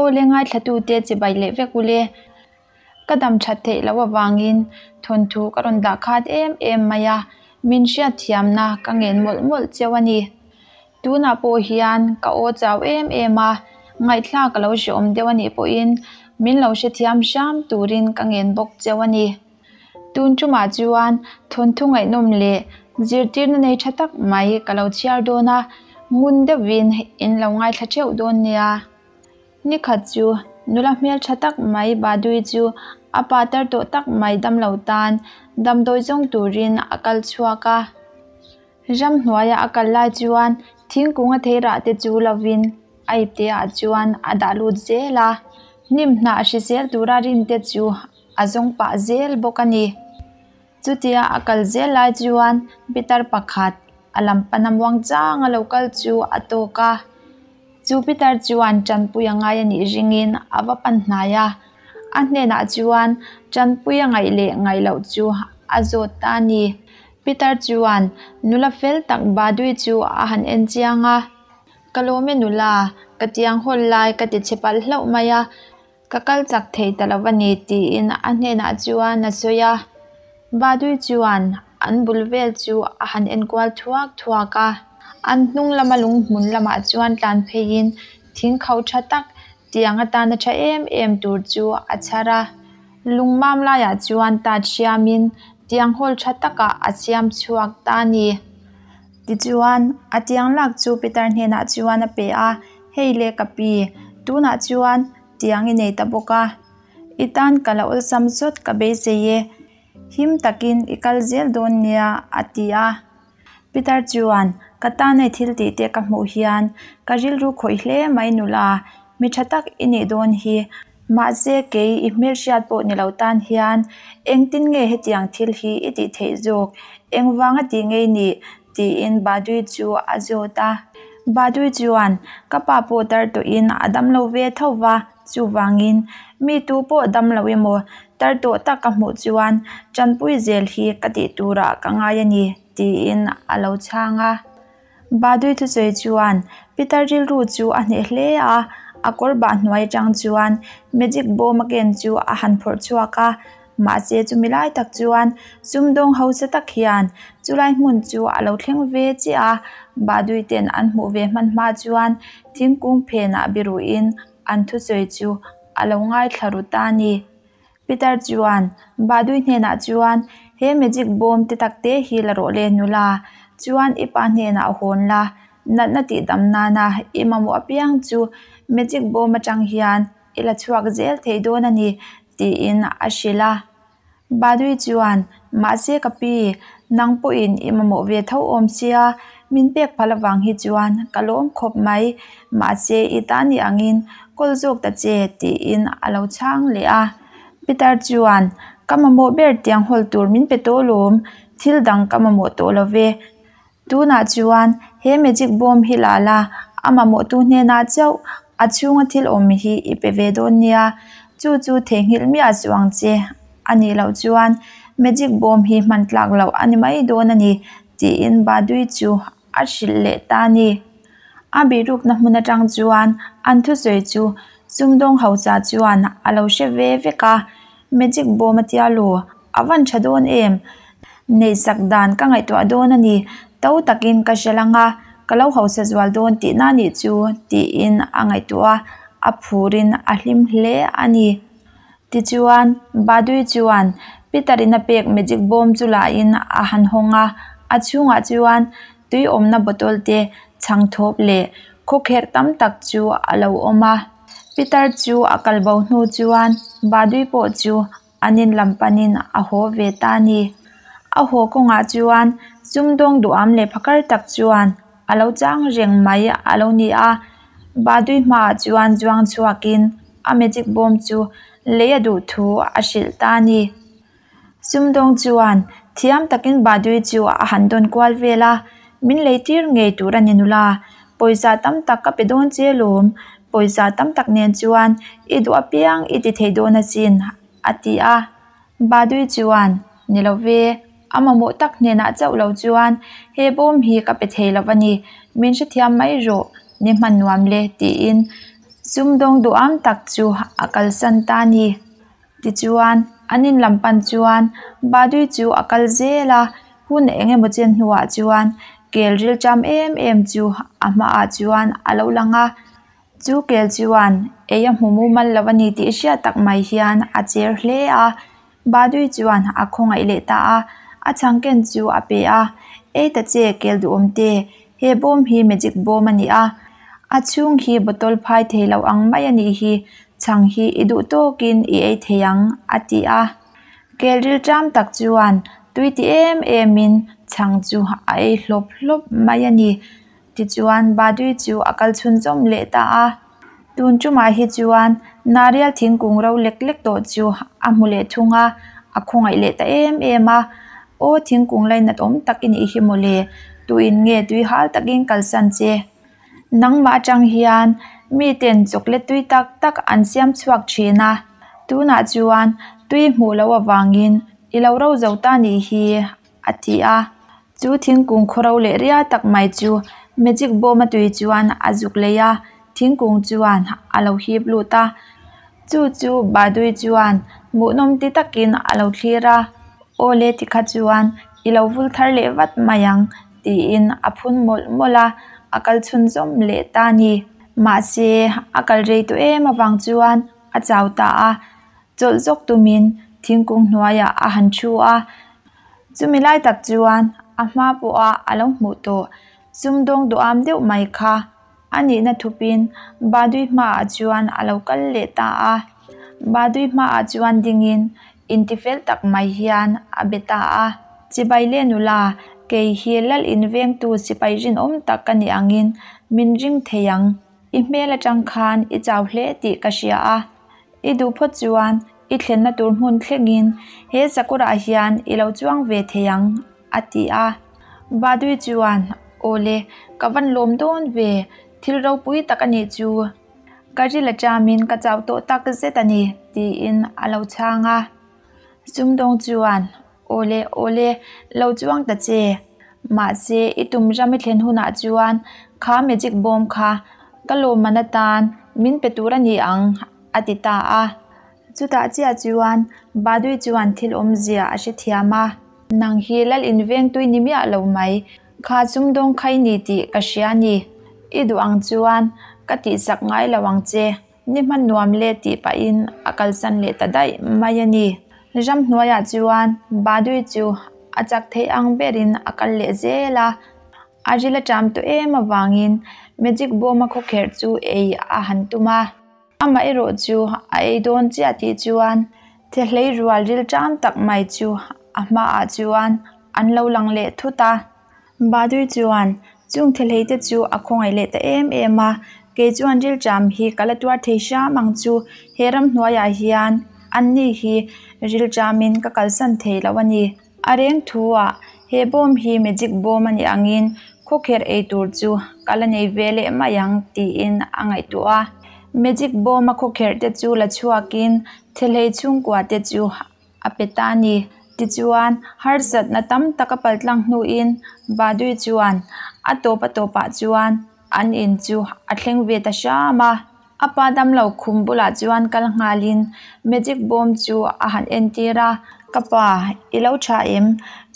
Aw le ngaithlatute chibai leh vek ule. Ka dam that theih loh avangin thawnthu ka rawn dah khat em em mai a, min hriatthiamna ka ngen mawlh mawlh cheu a ni. Tunah pawh hian ka aw chau em em a, ngaihthlak ka lo hreawm deuh a nih pawhin min lo hrethiam hram turin ka ngen bawk cheu a ni. Tun tumah chuan thawnthu ngaihnawm leh zirtirna nei tha tak mai ka lo chhiar dawn a, ngun deuhin in lo ngaithla theuh dawn nia. Ni khat chu nula hmel tha tak mai Badui chu a pa tar tawh tak mai damlo tan damdawi zawng turin a kal chhuak a. Ramhnuaia a kal lai chuan thingkung a thei rah te chu lovin a ipte ah chuan a dah lut zel a, hnim hnah hrisel tura rin te chu a zawng pah zel bawk a ni. Chutia a kal zel lai chuan pitar pakhat a lam pana muang chang a lo kal chu a tawk a, chu pitar chuan tanpui a ngai a nih ringin a va pan hnai a, a hnenah chuan tanpui a ngaih leh ngaih loh chu a zawt ta a ni. Pitar chuan nula fel tak Badui chu a han en chiang a, Ka lawm e nula, ka tiang hawl lai ka ti chhe palh hlauh mai a, ka kal chak thei ta lo a ni tiin a hnenah chuan a sawi a. Badui chuan an bul vel chu a han enkual thuak thuak a, an hnung lama lung hmun lamah chuan tlan pheiin thing khauh tha tak tiang atana tha em em tur chu a chhar a. Lungmam laiah chuan tat hriamin tiang hawl tha takah a siam chhuak ta a ni. Tichuan, a tiang lak chu Peter hnenah chuan a pe a, Hei le ka pi, tunah chuan tiang i nei ta bawk a. I tan ka la awlsam sawt ka beisei e, him takin i kal zel dawn nia, a ti a. Peter chuan, Ka tan i thil tih te ka hmuh hian ka rilru khawih hle mai nula, mi tha tak i nih dawn hi. Mahse kei i hmelhriat pawh ni lo tan hian engtin nge hetiang thil hi i tih theih zawk? Engvang a tih ngei nih? tiin Badui chu a zawt a. Badui chuan, Ka pa pawh tar tawhin a dam lo ve tho va, chuvangin mi tu pawh dam lo emaw tar tawh tak ka hmuh chuan tanpui zel hi ka tih turah ka ngai a ni, tiin a lo chhang a. Badui thusawi chuan Peter rilru chu a hneh hle a, a kawr bah hnuai atang chuan magic bawm a ken chu a han phawrh chhuak a, mahse chumi lai tak chuan sumdawng hausa tak hian chulai hmun chu a lo thleng ve chiah a, Badui ten an hmuh ve hman hma chuan thingkung phenah biruhin an thusawi chu a lo ngaithla ru ta a ni. Peter chuan Badui hnenah chuan, He magic bawm te tak te hi la rawh le nula, chuan i pa hnenah hawn la, natna tih dam nana i mamawh apiang chu magic bawm atang hian i la chhuak zel thei dawn a ni, tiin a hrilh a. Badui chuan, Mahse ka pi, nang pawhin i mamawh ve tho awm sia, min pek phal avang hi chuan ka lawm khawp mai, mahse i ta ni angin kawl zawk ta che, tiin a lo chhang leh a. Peter chuan, Ka mamawh ber tiang hawl tur min pe tawh lawm, thil dang ka mamawh tawh lo ve. Tunah chuan he magic bawm hi la la, a mamawhtu hnenah chauh a chhunga thil awm hi i pe ve dawn nia, chu chu theihnghilh miah suh ang che. A nih loh chuan magic bawm hi hman tlak loh a ni mai dawn a ni, tiin Badui chu a hrilh leh ta a ni. A bihrukna hmun atang chuan an thusawi chu sumdawng hausa chuan a lo hre ve vek a, Magic bawm a tia lu, a van tha dawn em? Neihsak dan ka ngaihtuah dawn a ni, to takin ka hre lang a, ka lo hausa zual dawn tihna nih chu tiin a ngaihtuah a, a phurin a hlim hle a ni. Tichuan, Badui chuan Peter-in a pek magic bawm chu lahin a han hawng a, a chhungah chuan tui awmna bottle te chhang thawp leh khawkherh tam tak chu a lo awm a. Peter chu a kal bo hnu chuan Badui pawh chu an in lam panin a haw ve ta a ni. A haw kawngah chuan sumdawng duham leh phakar tak chuan a lo chang reng mai a lo ni a. Badui hmaah chuan zuang chhuakin a magic bawm chu lei a duh thu a hrilh ta a ni. Sumdawng chuan thiam takin Badui chu a han dawn kual vel a, Min lei tir ngei tur a ni nula, pawisa tam tak ka pe dawn che lawm, pawisa tam tak nen chuan i duh apiang i ti thei dawn asin, a ti a. Badui chuan, Ni lo ve, a mamawh tak hnenah chauh lo chuan he bawm hi ka pe thei lo a ni, min hrethiam mai rawh, ni hman nuam le, tiin. Sumdawng duham tak chu a kalsan ta a ni. Tichuan, an in lam pan chuan Badui chu a kal zel a, hun eng emaw chen hnuah chuan kel rilṭam em em chu a hmaah chuan a lo lang a. Chu kel chuan ei a hmu mumal lo a ni tih hriat tak mai hian a cher hle a. Badui chuan a khawngaih leh ta a, a chhang ken chu a pe a, Ei ta che kel duhawm te, he bawm hi magic bawm a ni a, a chhung hi bottle phai thei lo ang mai a nih hi, chhang hi i duh tawkin i ei thei ang, a ti a. Kel rilṭam tak chuan tui ti em emin chhang chu a ei hlawp hlawp mai a ni. Tichuan Badui chu a kal chhunzawm leh ta a. Tun tumah hi chuan Narial thingkung ro lek lek tawh chu a hmu leh thung a, a khawngaih leh ta em em a. Aw thingkung lainat awm tak i nih hi mawle, tuin nge tui hal takin kalsan che? Nangmah atang hian miten chocolate tui tak tak an siam chhuak thin a, tunah chuan tui hmuh loh avangin i lo ro zo ta nih hi, a ti a. Chu thingkung khawro leh ria tak mai chu magic bawm a tui chuan a zuk lei a, thingkung chuan a lo hip lut a. Chu chu Badui chuan hmuhnawm ti takin a lo thlir a, Aw le tikha chuan i lo vul thar leh vat mai ang tiin a phun mawlh mawlh a, a kal chhunzawm leh ta a ni. Mahse, a kal rei tawh em avang chuan a chau ta a, chawlh zawk tumin thingkung hnuaiah a han thu a. Chumi lai tak chuan a hma pawha a lo hmuh tawh sumdawng duham deuh mai kha a nihna thupin Badui hmaah chuan a lo kal leh ta a. Badui hmaah chuan dingin intifel tak mai hian a be ta a. Chibai le nula, kei hi lal invengtu sipai rinawm tak ka nih angin min ring thei ang. I hmel atang khan i chau hle tih ka hria a. I duh phawt chuan i thlenna tur hmun thlengin he sakawrah hian i lo chuang ve thei ang, a ti a. Badui chuan, Aw le, ka van lawm dawn ve, thil ropui tak a nih chu. Ka ril a ṭamin ka chau tawh tak zet a ni, tiin a lo chhang a. Sumdawng chuan, Aw le, aw le, lo chuang ta che. Mahse, i tum ram i thlen hunah chuan kha magic bawm kha ka lawmman atan min pe tur a ni ang, a ti ta a. Chutah chiah chuan Badui chuan thil awmzia a hrethiam a. Nang hi lal invengtui ni miah lo mai, kha sumdawng kha i ni tih ka hria a ni. I duh ang chuan ka tihsak ngai lo ang che. Ni hman nuam le tih pahin a kalsan leh ta daih mai a ni. Ramhnuaiah chuan Badui chu a chak theih ang berin a kal leh zel a. A ril a ṭam tawh em avangin magic bawma khawkherh chu ei a han tum a. Amaherawh chu a ei dawn chiah tih chuan thehlei rual ril ṭam tak mai chu a hmaah chuan an lo lang leh thut a. Badui chuan chung thehlei te chu a khawngaih leh ta em em a, kei chuan rilṭam hi ka la tuar thei hram ang chu, he ramhnuaiah hian anni hi rilṭamin ka kalsan thei lo a ni. A reng thuah he bawm hi magic bawm a nih angin khawkherh ei tur chu ka la nei ve leh mai ang tiin a ngaihtuah a. Magic bawma khawkherh te chu la chhuakin thehlei chhungkua te chu a pe ta a ni. Tichuan, harsatna tam tak a paltlang hnuin Badui chuan a tawp a tawpah chuan an in chu a thleng ve ta hram a. A pa damlo khum bulah chuan kal nghalin magic bawm chu a han entir a, Ka pa, i lo tha em?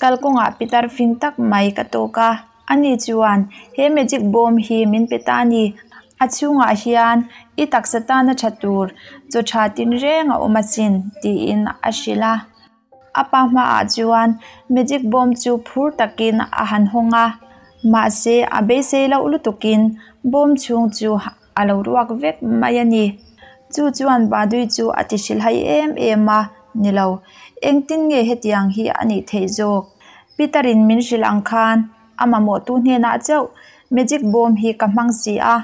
Kalkawngah pitar fing tak mai ka tawk a. Ani chuan, He magic bawm hi min pe ta a ni. A chhungah hian i taksa tana tha tur chaw tha tinreng a awm asin, tiin a hrilh a. A pa hmaah chuan magic bawm chu phur takin a han hawng a, mahse a beisei loh lutukin bawm chhung chu a lo ruak vek mai a ni. Chu chuan Badui chu a ti hrilhai em em a, Ni lo, engtin nge hetiang hi a nih theih zawk? Peter-in min hrilh ang khan a mamawhtu hnenah chauh magic bawm hi ka hmang si a,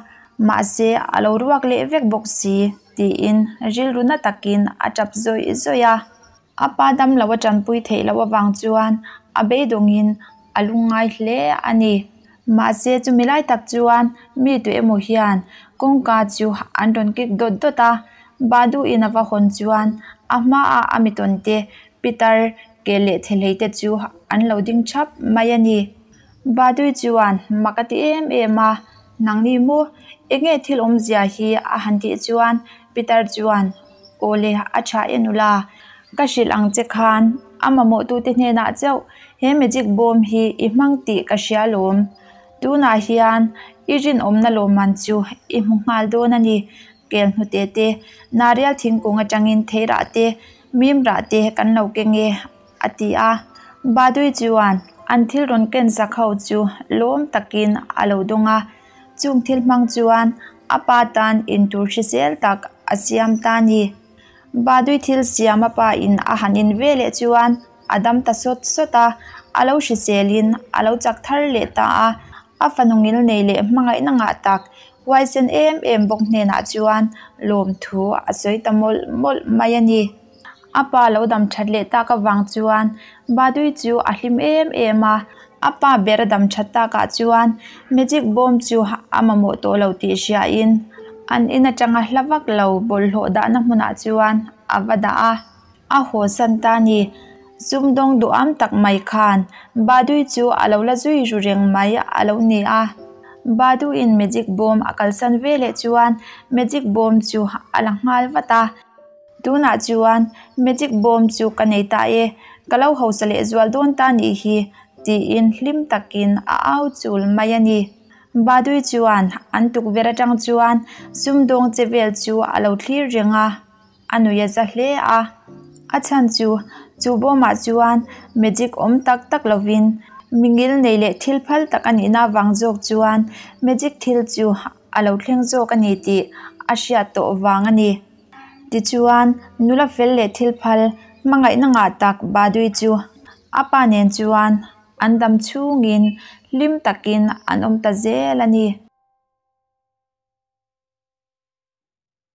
mahse a lo ruak leh vek bawk si, tiin rilru na takin a tap zawih zawih a. A pa damlo a tanpui theih loh avang chuan a beidawngin a lungngai hle a ni. Mahse chumi lai tak chuan mi tu emaw hian kawngka chu an rawn kik dawt dawt a, Baduhin a va hawn chuan a hmaah a mitawn te, pitar ke leh thehlei te chu an lo ding thap mai a ni. Badui chuan mak a ti em em a, Nangni maw? Enge thil awmzia hi a han tih chuan Pitar chuan, Aw le, a tha e nula. Ka hrilh ang che khan a mamawhtute hnenah chauh he magic bawm hi i hmang tih ka hria lawm. Tunah hian i rinawmna lawmman chu i hmu nghal dawn a ni. Kel hnute te, narial thingkung atangin thei rah te, mim rah te kan lo keng e, a ti a. Badui chuan an thil rawn ken sak ho chu lawm takin a lo dawng a. Chung thil hmang chuan a pa tan intur hrisel tak a siam ta a ni. Badui thil siam a pa in a han in ve leh chuan a dam ta sawt sawt a, a lo hrisel in a lo chak thar leh ta a. A fanu ngil nei leh hmangaihna ngah tak huaisen em em bawk hnenah chuan lawmthu a sawi ta mawlh mawlh mai a ni. A pa lo dam that leh tak avang chuan Badui chu a hlim em em a, a pa ber a dam that takah chuan magic bawm chu a mamawh tawh lo tih hriain an in atanga hla vak lo bawlhhlawh dahna hmunah chuan a va dah a, a haw san ta a ni. Sumdawng duham tak mai khan Badui chu a lo la zui ru reng mai a lo ni a. Baduiin magic bawm a kalsan veleh chuan magic bawm chu a la nghal vat a. Tunah chuan magic bawm chu ka nei ta e, ka lo hausa leh zual dawn ta nih hi, tiin hlim takin a au chul mai a ni. Badui chuan an tukverh atang chuan sumdawng che vel chu a lo thlir reng a, a nui a za hle a. A chhan chu, chu bawmah chuan magic awm tak tak lovin mingil nei leh thil phal tak a nihna avang zawk chuan magic thil chu a lo thleng zawk a ni tih a hriat tawh vang a ni. Tichuan, nula fel leh thil phal hmangaihna ngah tak Badui chu a pa nen chuan an dam chhungin hlim takin an awm ta zel a ni.